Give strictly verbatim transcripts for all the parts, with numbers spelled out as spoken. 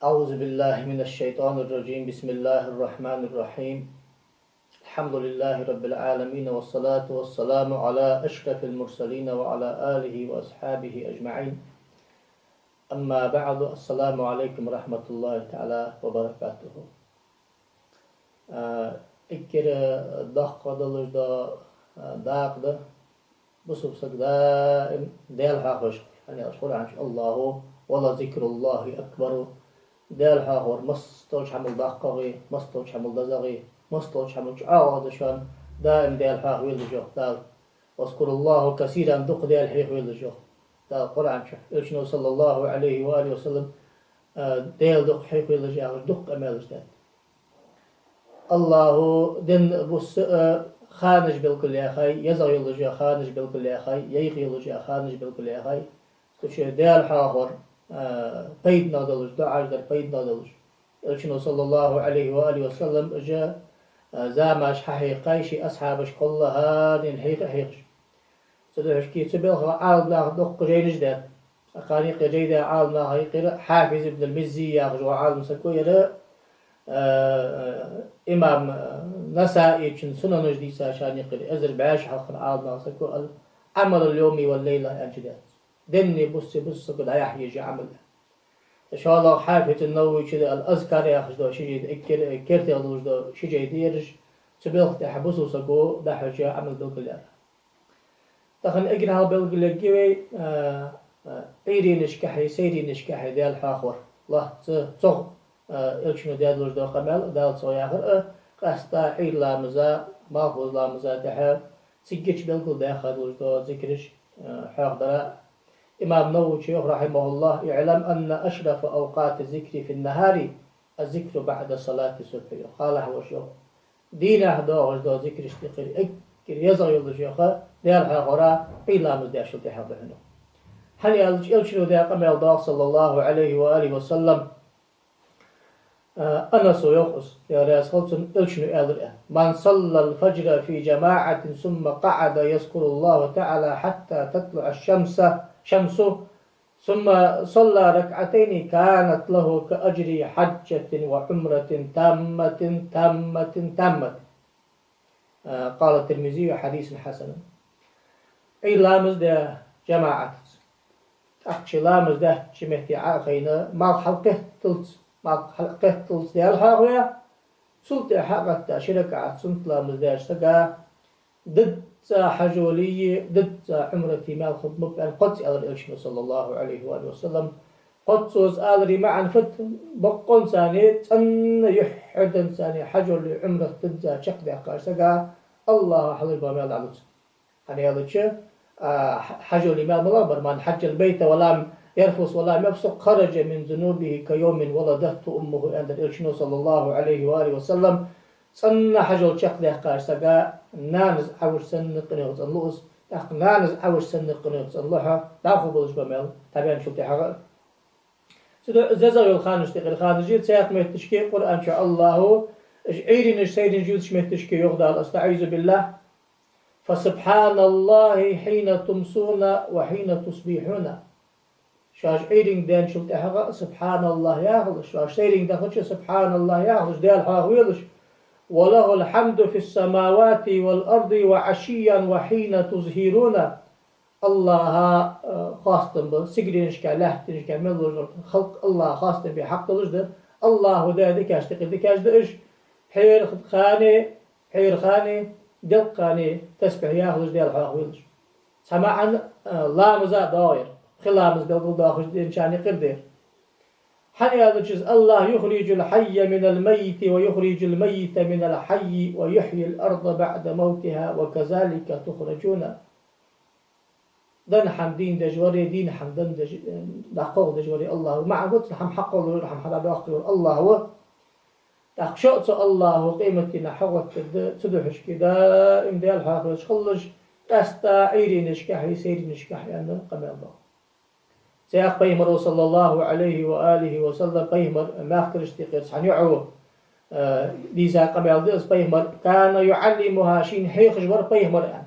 أعوذ بالله من الشيطان الرجيم. بسم الله الرحمن الرحيم. الحمد لله رب العالمين، والصلاة والسلام على أشرف المرسلين وعلى آله وأصحابه أجمعين. أما بعد، السلام عليكم ورحمة الله تعالى وبركاته. А, эггара доккха долаш да, а, дакъа да бусалба саг даим Даьла хьоахавеш хилар. ХӀана аьлча Къуръан чу: «الله ولذكر الله أكبر». Даьла хьоахавар массадолча хӀамал доккхагӀа, массадолча хӀамал дезагӀа, массадолча хӀамал чӀоагӀагӀа да шоана даим Даьла хьоахавелаш, йоах Дала. «واذكروا الله كثيرا», дукха Даьла хьоахавелаш, йоах Дала Къуръан чу. Элчано, صلى الله عليه وآله وسلم, а, Даьла дукха хьоахавелаш яхаш дукха къамаьлаш даьд. АллахӀа денна бус а ханаш белгалъяьхай, езагӀа йолаш я ханаш белгалъяьхай, йӀайха йолаш я ханаш белгалъяьхай. Цу чу Даьла хьоахавар, а, пайдане долаш, дуӀаш дар пайдане долаш. Элчано, صلى الله عليه وآله وسلم, уж, а, замаш хьахьийхай ший асхьабашка кхоллахьа дин хьийха а хьийхаш. Цудухьа шки цу белхах Ӏаламнаха дукха жайнаш даьд. Кхана юкъера жай даь Ӏаламнаха юкъера Хьафиз ибн аль-Миззи яхаш вола Ӏалам саг ва ер, а, имам Насаичун Сунанаш дийца шийна юкъера эзар бӀаь шу хьалха Ӏаламнаха саг ва, «العمل اليوم والليلة» аьнна даьд. Денна, бусса, бусса саго дӀаяхьа езаш я Ӏамал. ШоллагӀа Хьафиз ан-Нававийс да, «Аль-Азкар» яхаш да ший жай да, эггара кертера долаш да ший жай да ераш, цу белха тӀа бусалба саго дӀахьош я Ӏамал белгалъяьр. Тахан эггара хьалха белгалъергья вай, а, а, Ӏуйренашкахьеи сайренашкахьеи Даьла хьоахавар. Лоацца цох, а, Элчано даь долаш да къамаьл, Дала цох яхар а, къаьстта Ӏуйра ламаза, малхбуза ламаза тӀехьа, цигача белгалдаьха долаш да зикраш, а, хьоахадара. Имам Нававийс йоах, رحمه الله: «اعلم أن أشرف أوقات الذكر في النهار الذكر بعد صلاة الصبح», йоах. Хала хьалхаш, йоах, дийнахьа доагӀаш да зикраш тӀехьара эггара езагӀа йолаш, йоах, Даьла хьоахавар Ӏуйра ламаз даьчул тӀехьа да хьона. ХӀана аьлча Элчано даь къамаьл да, صلى الله عليه وآله وسلم, а, Анаса йоах из, Даьла раьза хилва цунна, Элчано аьлар: «من صلى الفجر في جماعة ثم قعد يذكر الله تعالى حتى تطلع الشمس، شمس، ثم صلى ركعتين كانت له كأجر حجة وعمرة تامة، تامة، تامة». А, قال الترمذي: حديث حسن. Ӏуйра ламаз даь жамаӀатаца, тӀаккха ший ламаз даьча метте Ӏо а хайна, малх хьалкхетталца, малх хьалкхетталца Даьла хьоахаве, цул тӀехьа хьагӀатта ши ракаӀат суннат ламаз даьча сага дизза хьажоли, дизза Ӏумрати маьл хургба аьнна, кхозза аьлар Элчано, صلى الله عليه وآله وسلم. Кхозза цо из алара маӀан фуд? Боккъонцани, цӀена юххьерденцани хьажоли, Ӏумрат дизза чакхдаьккхача сага АллахӀа хьалуш бола маьл дӀалу цунна. ХӀана аьлча, а, хьа-, хьажоли маьл малагӀа бар: «من حج البيت ولم يرفث ولم يفسق خرج من ذنوبه كيوم ولدته أمه», аьннадар Элчано, صلى الله عليه وآله وسلم. ЦӀена хьажол чакхдаьккхача сага нанас Ӏовуш санна къинойх цӀенлу из, тӀаккха нанас Ӏовуш санна къинойх цӀенлу хьо, дӀахо болаш бола маьл дӀабаьнначул тӀехьагӀа а. Цудухьа из езагӀа йола ханаш тӀехьара ханаш я, цхьаькха метташка Къуръан чу АллахӀа уж Ӏуйренаш, сайренаш ювцача метташка йоах Дала: أستعيذ بالله: «فسبحان الله حين تمسون وحين تصبحون». Шоаш Ӏуйранга даьнначул тӀехьагӀа «СубхьаналлахӀ» яхалаш, шоаш сайранга дахача «СубхьаналлахӀ» яхалаш, Даьла хьоахавелаш. «وله الحمد في السماوات والأرض وعشيا وحين تظهرون». АллахӀа, э, хоастам ба сигаленашка, лаьттанашка, мел лоархӀар халкъ АллахӀа хоастам бе хьакъ долаш да. АллахӀа даь дикаш, тӀехьа дикаш да уж. Пхьера хана, пхьера хана, делкъа хана тасбихь яхалаш, Даьла хьоахавелаш. Цхьа маӀан, а, ламаза а доагӀа ер, пхи ламаз белгалдоахаш денчарна юкъера да ер. ХӀана аьлча из: «الله يخرج الحي من الميت ويخرج الميت من الحي ويحيي الأرض بعد موتها وكذلك تخرجون». Денна хӀама дийна деш вар, дийна хӀама денна деш, э, дӀакхалхадеш вар АллахӀ ва. МаӀан гуц хӀама хьакхоллар, хӀама хьадоаккхар АллахӀ ва. ТӀаккха шо а цу АллахӀа къематдийнахьа хьагӀоттаргда, цудухьа шки даим Даьла хьоахавеш хилалаш, къаьстта Ӏуйренашкахьеи сайренашкахьеи аьнна къамаьл да. Цхьаькха Пайхамара, صلى الله عليه وآله وسلم, Пайхамара мехкарашта юкъера цхьан йоӀо, э, дийца къамаьл да из: Пайхамар: «كان يعلمها», шийна хьехаш вар Пайхамар, аьнна.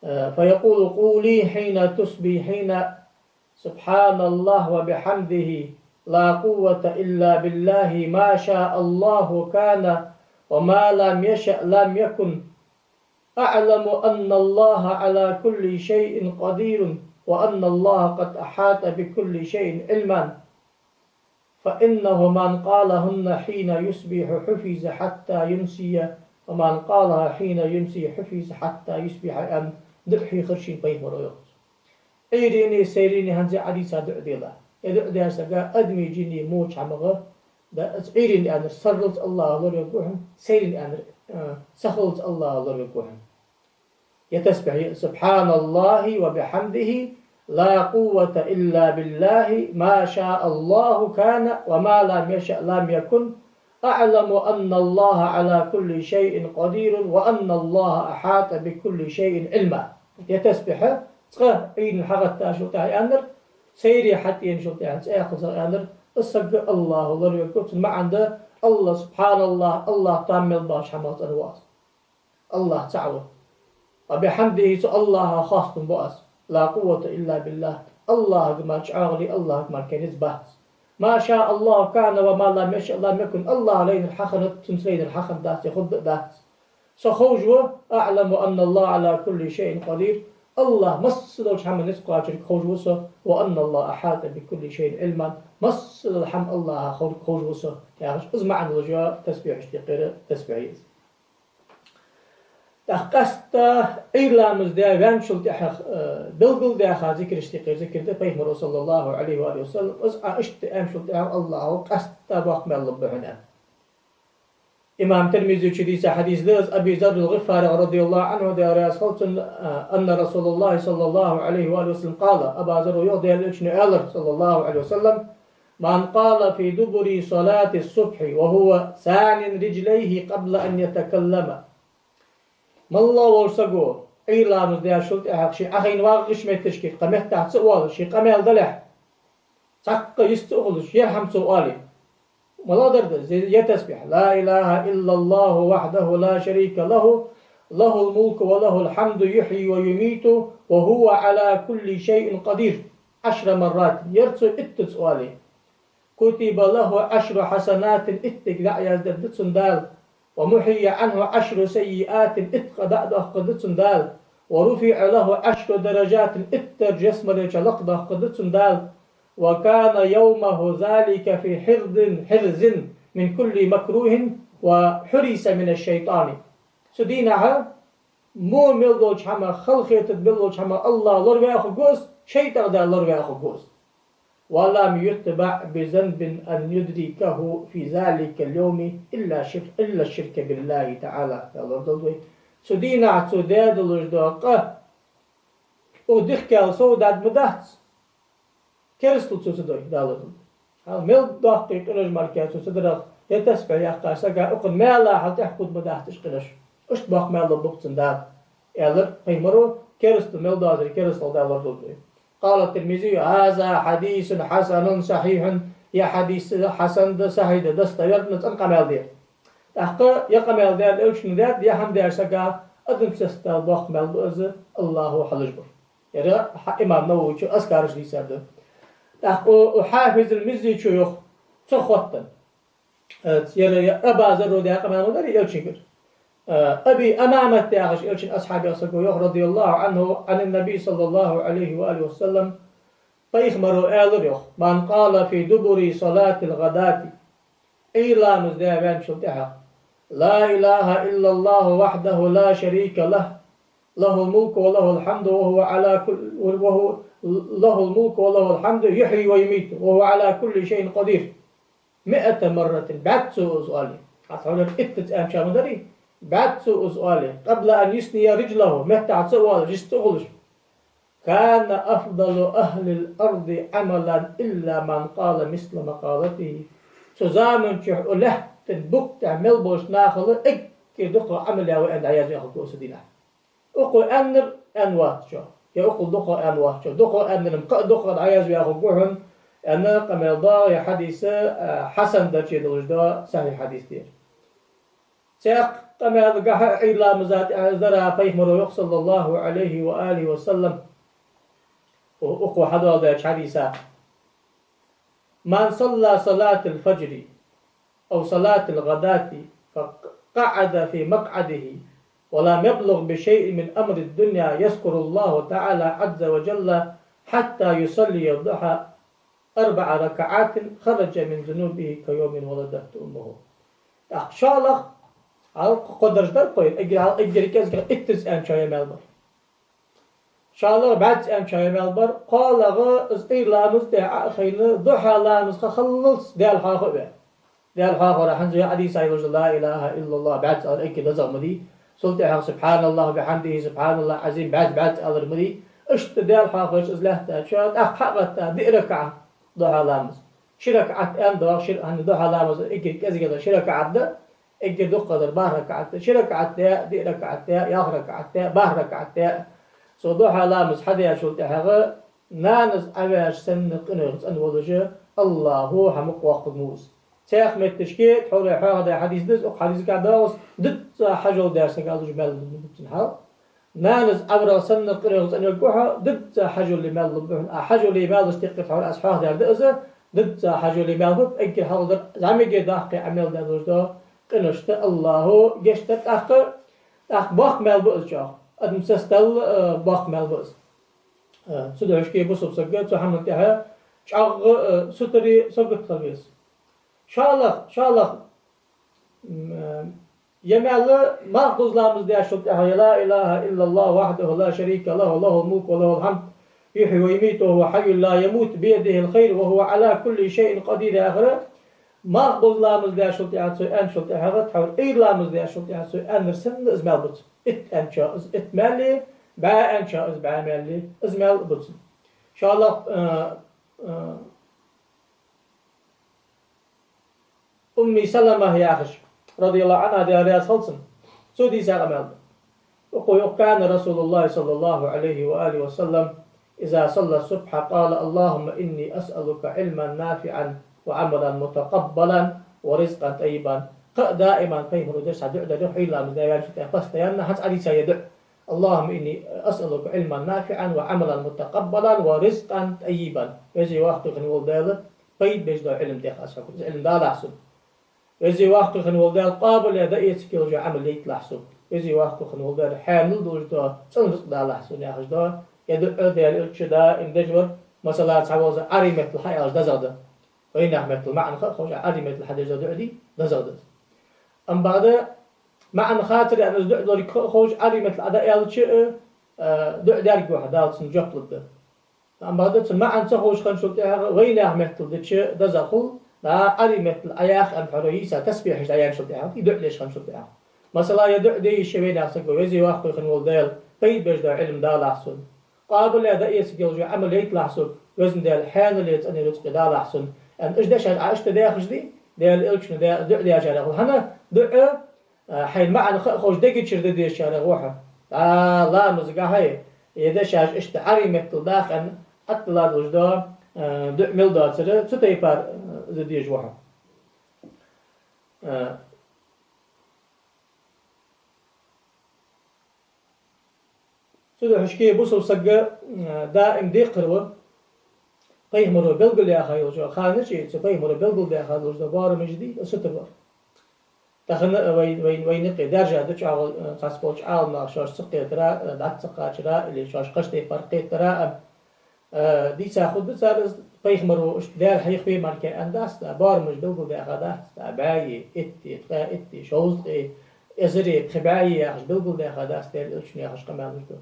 Э, «فيقول: قولي حين تصبحين سبحان الله وبحمده لا قوة إلا بالله، ما شاء الله كان وما لم يشأ لم يكن. أعلم أن الله على كل شيء قدير، وأن الله قد أحاط بكل شيء علما، فإنه من قالهن حين يصبح حفظ حتى يمسي، ومن قالها حين يمسي حفظ حتى يصبح. Ам духьи хершин пайхамар йоах. Ӏуйрийна, сайрийна хӀанз Ӏадийца дуӀа дела. Е дуӀа дер сага адамий, жиний, моча хӀамах, да, аз Ӏуйрийна аьннар сарралца Аллахӏа лоравергва хьона, сайрийна аьннар, а, сахиллалца Аллахӏа лоравергва хьона. Е тасбихь: سبحان الله وبحمده، لا قوة إلا بالله، ما شاء الله كان وما لم يشأ لم يكن، أعلم أن الله على كل شيء قدير، وأن الله أحاط بكل شيء علما. Е тасбихь цкъа Ӏуйрийна хьагӀаттачул тӀехьа аьннар, сайре хьатӀаеначул тӀехьа цӀаькхаза аьннар, из саг Аллахӏа лоравергва, цун маӀан да: Аллахӏ, субхьаналлахӏ, Аллахӏ там мел бахача хӀамах цӀена ва аз. Аллахӏ цаӀ ва. وبحمده, цу Аллахӏа хоастам бу аз. لا قوة إلا بالله. Аллахӏага мара чӀоагӀали, Аллахӏага мара кхы низ бац. ما شاء الله كان وما لم يشأ لم يكن. Аллахӏа лайнар хьахиннад, цунца лайнар хьахиннадац, е хургдац. Со ховш ва, أعلم أن الله على كل شيء قدير. Аллахӏ массадолча хӀаман низ кхоачарга ховш ва со, وأن الله أحاط بكل شيء علما. Массадола хӀама Аллахӏа ховрг ховш ва со, яхаш, из маӀан долаш йола тасбихьашта юкъера тасбихь я из. ТӀаккха къаьстта Ӏуйра ламаз даь ваьнначул тӀехьа, э, белгалдаьха зикарашта юкъера зикар да пайхамара, صلى الله عليه وآله وسلم, из Ӏа иштта аьнначул тӀехьа Аллахӏа къаьстта боккха маьл лургба хьона аьнна. Имам Тирмизийчо дийца хьадис да из, Аби Зарр ал-ГӀифаригӀ, رضي الله عنه, Даьла раьза хилва цунна, э, أن رسول الله صلى الله عليه وآله وسلم قال, Аба Зарро йоах, Даьла Элчано аьлар, صلى الله عليه وسلم: من قال في دبر صلاة الصبح وهو ثان رجليه قبل أن يتكلم. Маллагӏа волча саго Ӏуйра ламаз даьчул тӀехьагӀа ше Ӏохайна вагӀача метташка кхы меттах ца оалаш, ше къамаьл далехь, цхьаккха йист ца ухалаш, ер хӀама цо оале, маллагӀа дар да из, е тасбихь: لا إله إلا الله وحده لا شريك له، له الملك وله الحمد يحيي ويميت وهو على كل شيء قدير، عشر مرات. Ер цо иттаза оале, كتب له عشر حسنات, итт дика дӀаяздаргда цунна Дала, ومحي عنه عشر سيئات, итт къа дӀадоаккхаргда цунна Дала, ورفع له عشر درجات, итт даржа ялсмален чу лакхдоаккхаргда цунна Дала, وكان يومه ذلك في حرز، حرز من كل مكروه وحرس من الشيطان. Цу дийнахьа во мел долча хӀамах, халахетаргболча хӀамах Аллахӏ лораваь хургва из, шайтӀах Дала лораваь хургва из. ولم يتبع بذنب أن يدركه في ذلك اليوم إلا شرك، إلا الشرك بالله تعالى. Дала лорадолда вай. Цу дийнахьа цо даь долаш дола къа, укх дихкел сов даьд ма дац, керастал цо ца дой, Дала лорадолда. Хьал мел доккхий къинош мара цо ца дарах, е тасбихь яьккхача сага укхун маьла хьал тӀехьакхувргда ма дац уж къинош. Иштта боккха маьл лургба цунна Дала, аьлар пайхамаро, керастал мел доазар керастал, Дала лорадолда вай. قال الترمذي: هذا حديث حسن صحيح. Ер хьадис хьасан да, сахьихь да, достоверно, цӀена къамаьл да ер. ТӀаккха ер къамаьл Даьла Элчано даьд, ер хӀама деча сага адамашта боккха маьл ба из, Аллахӏо хьалажбар. Ер хьа-, имам Нававийчо Азкараш дийцар да. ТӀаккха у, у Хьафиз ал-Миззийчо йоах, цох хоттаденна. Э, ер, ер Аба Зарро даь къамаьл ма дарий Элчангара. Э, Аби Умамат яхаш Элчан асхьабех саго йоах, رضي الله عنه، عن النبي صلى الله عليه وآله وسلم, пайхамаро аьлар йоах: من قال في دبر صلاة الغداة, Ӏуйра ламаз даь ваьнначул тӀехьагӀа, لا إله إلا الله وحده لا شريك له، له الملك وله الحمد وهو على كل، وهو، له الملك وله الحمد يحيي ويميت وهو على كل شيء قدير. مائة مرة, бӀаьзза цо из оале. Хьа, хьона иттаза аьннача ма дарий, бӀаьзза цо из оале. قبل أن يثني رجله, меттах ца оалаш, йист ца ухалаш. كان أفضل أهل الأرض عملا إلا من قال مثل مقالته. Цу заман чухь укх лаьттан букъ тӀа мел болча нахал эггара дукхагӀа Ӏамал яь ва аьнна дӀаязваь хургва цу дийнахьа. Укхо аьннар аьнна вац чо, е укхул дукхагӀа аьнна вац чо. ДукхагӀа аьннар-м кхы а дукхагӀа дӀаязваь хургва хьона, аьнна, къамаьл да ер хьадис, а, хьасан дарже долаш да, сахьихь хьадис да ер. Цхьаькха къамаьлагахьа Ӏуйра ламаза тӀехьа из дар пайхамаро йоах, صلى الله عليه وآله وسلم, у-, укхо хьадоаладаьча хьадиса. من صلى صلاة الفجر أو صلاة الغداة فقعد في مقعده ولم يبلغ بشيء من أمر الدنيا يذكر الله تعالى عز وجل حتى يصلي الضحى أربع ركعات خرج من ذنوبه كيوم ولدته أمه. ТӀаккха шоллагӀа, хьалха кхо дарж дар кхоъ, эггара, хьалха эггара кӀезигагӀа иттаза аьнна чу я мел бар. ШоллагӀа бӀаьзза аьнна чу я мел бар, кхоалагӀа из Ӏуйра ламаза тӀехьа Ӏо а хайна, духьа ламаза ха халлалца Даьла хьоахаве. Даьла хьоахавар хӀанз а Ӏодийца йолаш да, لا إله إلا الله бӀаьзза алар эггара дезагӀа ма дий. Цул тӀехьагӀа سبحان الله وبحمده سبحان الله العظيم бӀаьзза-бӀаьзза алар ма дий. Иштта Даьла хьоахавеш из лаьттача, тӀаккха хьа а гӀетта, диъ ракаӀат духьа ламаза. Ши ракаӀат аьнна доагӀа, ши, хӀана духьа ламаза эггара кӀезигагӀа дар ши ракаӀат да, эггара дукхагӀдар бархӀ ракаӀат да. Ши ракаӀат да, диъ ракаӀат да, ялх ракаӀат да, бархӀ ракаӀат да. Цу духьа ламаза хьадаьчул тӀехьагӀа нанас Ӏоваьш санна къинойх цӀена волаш, АллахӀо хьамукъавоаккхаргва из. Цхьан моттиге тхьовра хьоахадаь хьадис да из, укх хьадисагахь доагӀа из, дизза хьажол даьр саг луш мел лу бувцаш хьал. Нанас Ӏоврал санна къинойх цӀенвергва хьо, дизза хьажол мел лу бувцаш. А хьажол мел луш тиккхар тхьовра аз хьоахадаьр да из, дизза хьажол мел лу, эггара хьалха дар зӀамига даккха Ӏамал даь долаш да, къиношта АллахӀо гешт дар тӀаккха, тӀаккха боккха маьл ба из чӀоагӀа. Адам сестал, э, боккха маьл ба из. Э, цудухьа шке бусалба саг цу хӀаман тӀехьа чӀоагӀа, э, сутаре сагот хила веза. ШоллагӀа, шоллагӀа, м, э, е маьл малхбуза ламаз даьчул тӀехьа, я لا إله إلا الله وحده لا شريك له، له الملك وله الحمد، يحيي ويميت وهو حي لا يموت، بيده الخير وهو على كل شيء قدير яхар, малхбуза ламаз даьчул тӀехьа цо аьнначул тӀехьагӀа, тхьовра Ӏуйра ламаз даьчул тӀехьа цо аьннар санна из маьл ба цун. Итт аьнначоа из итт маьл, бӀаь аьнначоа из бӀаь маьл, из маьл ба цун. ШоллагӀа, э, э, Умми Салама яхаш, رضي الله عنها, Даьла раьза хилва цунна, цо дийца къамаьл да. Укхо йоах: كان رسول الله صلى الله عليه وآله وسلم إذا صلى الصبح قال: اللهم إني أسألك علما نافعا وعملا متقبلا ورزقا طيبا. Кхы а даиман пайхамаро деш цхьа дуӀа дар, йоах, Ӏуйра ламаз даьчул тӀехьа постоянно, хӀанз Ӏодийца я дуӀа: اللهم إني أسألك علما نافعا وعملا متقبلا ورزقا طيبا. Веза-воккха хинна вола Даьла, пайда беш дола Ӏилма дех аз хьога, из Ӏилма далахь сога. Веза-воккха хинна вола Даьла, къоабал а, дӀаэцаргйолаш йола Ӏамал яйталахь сога. Веза-воккха хинна вола Даьла, хьаьнал долаш дола цӀена рузкъа далахь сона, яхаш дола ер дуӀа Даьла Элчано даим деш вар. Масала, цхьаволча Ӏарбий меттала хьааьлча дезагӀа да. Вайнаьха меттала маӀан ха а ховш, Ӏарбий меттала хьадеш дола дуӀа дий, дезагӀа да из. Амма бакъда маӀан хацар а, из дуӀа долга ха а ховш, Ӏарбий меттала Ӏа дӀааьлча а, э, дуӀа даьрг ва хьа, Дала цунна жоп лургда. Амма бакъда цун маӀан ца ховш хинначул тӀехьагӀа вайнаьха меттала дича дезагӀа хул, дӀа Ӏарбий меттала Ӏа яха аьнна тхьовра йийца тасбихьаш дӀаяьнначул тӀехьагӀа, из дуӀа деш хинначул тӀехьагӀа. Масала, ер дуӀа де йиш я вайнаьха саго: веза-воккха хинна вола Даьла, пайда беш дола Ӏилма далахь сона. Къоабал а, дӀаэцаргйолаш йола Ӏамал яйталахь сога, Веза Даьла, хьаьнал а, цӀена а рузкъа далахь сона. Аьнна, уж дешаш Ӏа иштта даьхаш дий, Даьла Элчано даь-, дуӀа даьчарех хул. ХӀана? ДуӀа а, хьайна маӀан ха а ховш, дега чура де дезачарех ва хьо. ДӀа ламазагахьа ер дешаш иштта Ӏарбий меттала даха аьнна, Ӏаттала долаш дола, а, дуӀа мел доацар, цу тайпара, а, из дезаш ва хьо. А, Цудухьа шке бусалба саг, э, даим декхар ва, пайхамаро белгалъяьха йолча хана чу, цу пайхамаро белгалдаьха долаш дола боарамаш дий, сутара вар. Тахан а вай, вай, вайна юкъе даьржа да чӀоагӀа, э, цхьаболча Ӏаламнаха шоаш ца кхетара, э, дӀа ца кхачара, или шоаш кхыча тайпара кхетара а, Э, дийца хургда цар из, пайхамаро иштта Даьла хьехаве мара аьнна дац, тӀа боарамаш белгалдаьха дац, тӀа бӀаьи, итти, ткъаь итти, шовзткъеи, эзари, пхи бӀаьи яхаш белгалдаьха дац, Даьла Элчано яхаш къамаьлаш да.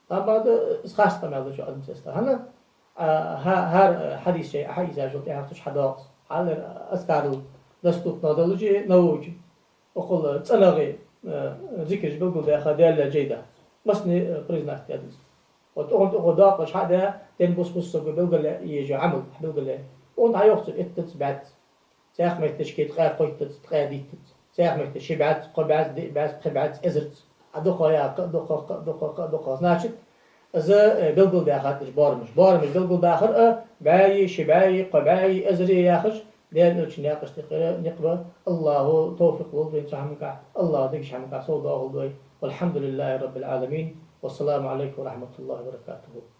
Амма да, из харц къамаьл да чу адам цецта. ХӀана, а, хӀа-, хӀара хьадис чу, хьадисаш тӀехьа цу чу хьадоагӀа. Хьалар азкарал доступно долча, новуча. Укхул цӀенагӀа, э, зикараш белгалдаьха Даьла жай да. Массане, э, признать даьд из. Вот укхун тӀа укхо доакъош хьадаь, ден бус-бус саго белгалъяь езаш йола Ӏамал белгалъяь. Укхун тӀа йоах цо иттаза, бӀаьзза. Цхьан моттиге ткъаь кхойттаза, ткъаь дийттаза. Цхьан моттиге ши бӀаьзза, кхо бӀаьзза, диъ бӀаьзза, пхи бӀаьзза, эзарза. А дукха я, кхы а дукха, кхы а дукха, кхы а дукха. Значит, из, э, белгалдаьхад уж боарамаш. Боарамаш белгалдахар а, бӀаьи, ши бӀаьи, кхо бӀаьи, эзари яхаш, Даьла Элчано яьккхача тайпара никъ ба. АллахӀо товфикъ лулда вайна цу хӀамангахь. АллахӀо дикача хӀамангахь совдоахалда вай. والحمد لله رب العالمين. والسلام عليكم ورحمة الله وبركاته.